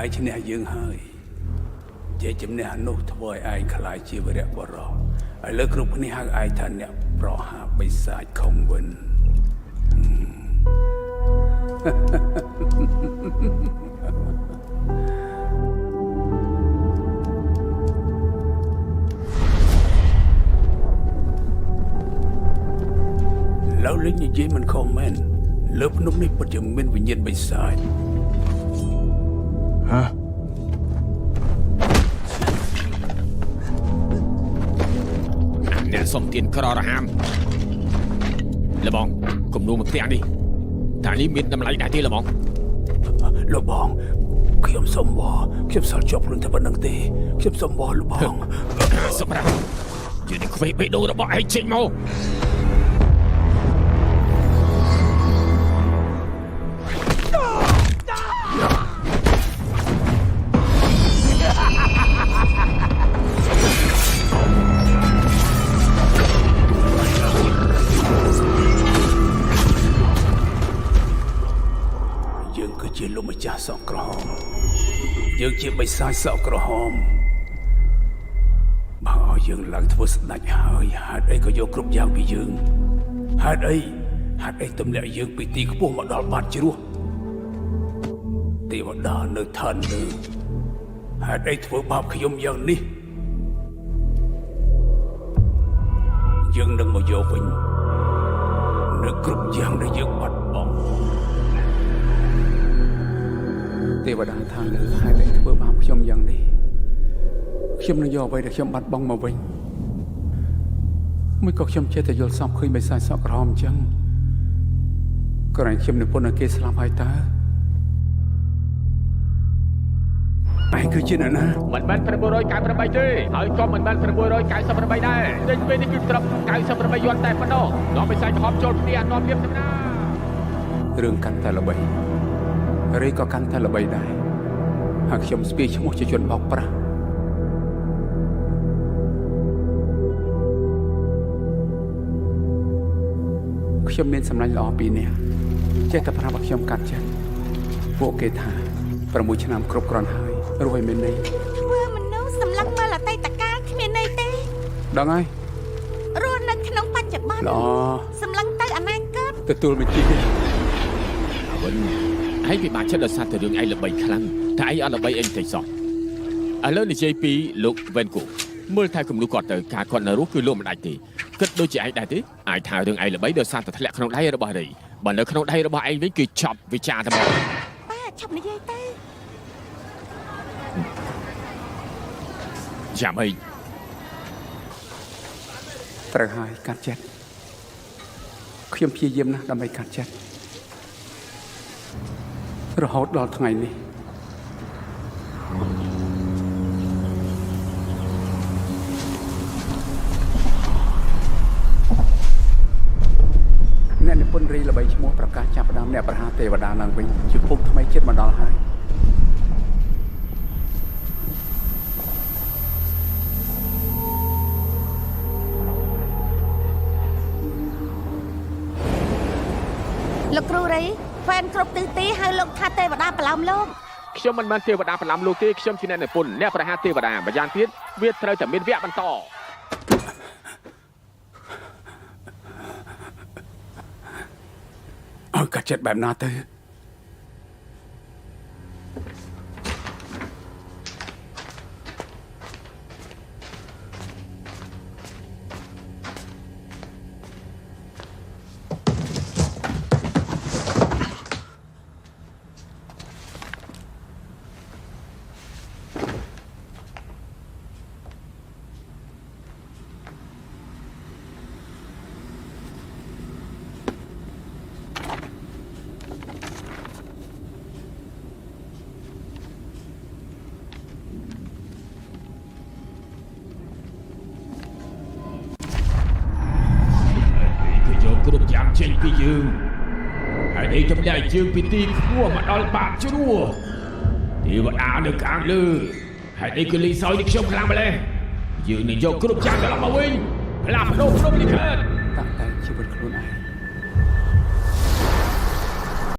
ឯងឈ្នះយើងហើយជ័យជំនះនោះធ្វើឲ្យឯងក្លាយជាវីរៈបុរសឥឡូវគ្រប់គ្នាហៅឯងថាអ្នកប្រហារបិសាចខុងវិន ឡូវលេងនិយាយមិនខុសមែនលើភ្នំនេះពិតជាមានវិញ្ញាណបិសាច ហ៎ អ្នកសុំទានក្ររហាមលបងគំនូមកផ្ទះនេះតែនេះមានតម្លៃដែរទេលបង លោកបងខ្ញុំសុំវខ្ញុំសល់ជាប់ខ្លួនតែប៉ុណ្្នឹងទេខ្ញុំសុំវលោកបង សម្រាប់យើងនឹងខ្វេះបេះដូងរបស់ឯងចេញមក យើងគឺជាលោកម្ចាស់សក់ក្រហមយើងជាបិសាចសក់ក្រហមបើឲ្យយើងឡើងធ្វើស្ដេចហើយហេតុអីក៏យកគ្រប់យ៉ាងពីយើងហេតុអីហេតុអីទម្លាក់យើងពីទីខ្ពស់មកដល់បាតជ្រោះទេវតានៅឋានលើហេតុអីធ្វើបាបខ្ញុំយ៉ាងនេះយើងនឹងមកយកវិញនៅគ្រប់យ៉ាងដែលយើងបាត់បង់ ទេវតាឋានលើហេតុអីធ្វើបាបខ្ញុំយ៉ាងនេះខ្ញុំនឹងយកអ្វីដែលខ្ញុំបាត់បង់មកវិញមួយក៏ខ្ញុំចេះតែយល់សពឃើញបិសាចសក់ក្រហមអញ្ចឹងក្រែងខ្ញុំនិពន្ធឲ្យគេស្លាប់ហើយតើឯងគឺជាអ្នកណា មិនមែន998ទេហើយក៏មិនមែន998ដែរទិញពេលនេះគឺត្រឹម98យួនតែប៉ុណ្ណោះនាំបិសាចក្រហមចូលផ្ទះនាំលៀបសំណា រឿងកាន់តែល្បីឬក៏កាន់តែល្បីដែរហើយខ្ញុំស្ពាយឈ្មោះជាជនបោកប្រាស់ខ្ញុំមានសម្លាញ់ល្អពីរនាក់ចេះតែប្រាប់ឲ្យខ្ញុំកាត់ចិត្តពួកគេថា6ឆ្នាំគ្រប់គ្រាន់ហើយរស់ឲ្យមានន័យ ធ្វើមនុស្សសម្លឹងមើលអតីតកាលគ្មានន័យទេ ដឹងហើយ រស់នៅក្នុងបច្ចុប្បន្ន ល្អ សម្លឹងទៅអនាគត ទទួលបញ្ជា វិញឯងពិបាកចិត្តដោយសារតែរឿងឯងល្បីខ្លាំងតែឯងអត់ល្បីអីតិចសោះឥឡូវនិយាយពីលោកវ៉េនគូមើលថែគំនូគាត់ទៅការគាត់នៅរស់គឺលោកមិនដាច់ទេគិតដូចជាឯងដែរទេអាចថារឿងឯងល្បីដោយសារតែធ្លាក់ក្នុងដៃរបស់រីបើនៅក្នុងដៃរបស់ឯងវិញគឺចប់វិចារតែមក ប៉ាឈប់និយាយទៅ យ៉ាងម៉េច ត្រូវហើយកាត់ចិត្តខ្ញុំព្យាយាមណាស់ដើម្បីកាត់ចិត្តរហូតដល់ថ្ងៃនេះអ្នកនិពន្ធរីល្បីឈ្មោះប្រកាសចាប់ផ្ដើមអ្នកប្រហារទេវតាឡើងវិញជាពុកថ្មីចិត្តមកដល់ហើយ លោកគ្រូរីហ្វេនគ្រប់ទិសទីហៅលោកថាទេវតាប្រឡោមលោក ខ្ញុំមិនមែនទេវតាប្រឡាំលោកទេខ្ញុំជាអ្នកនិពន្ធអ្នកប្រហារទេវតាម្យ៉ាងទៀតវាត្រូវតែមានវគ្គបន្ត ឲ្យកាត់ចិត្តបែបណាទៅ គឺយកគ្រប់យ៉ាងចេញពីយើងហើយនេះទម្លាក់យើងពីទីខ្ពស់មកដល់បាតជ្រោះទេវតានៅខាងលើហើយនេះគឺលីសយនេះខ្ញុំខ្លាំងម្ល៉េះយើងនឹងយកគ្រប់យ៉ាងត្រឡប់មកវិញផ្លាស់ប្ដូរភ្នំលិខិត តាំងតែជីវិតខ្លួនឯង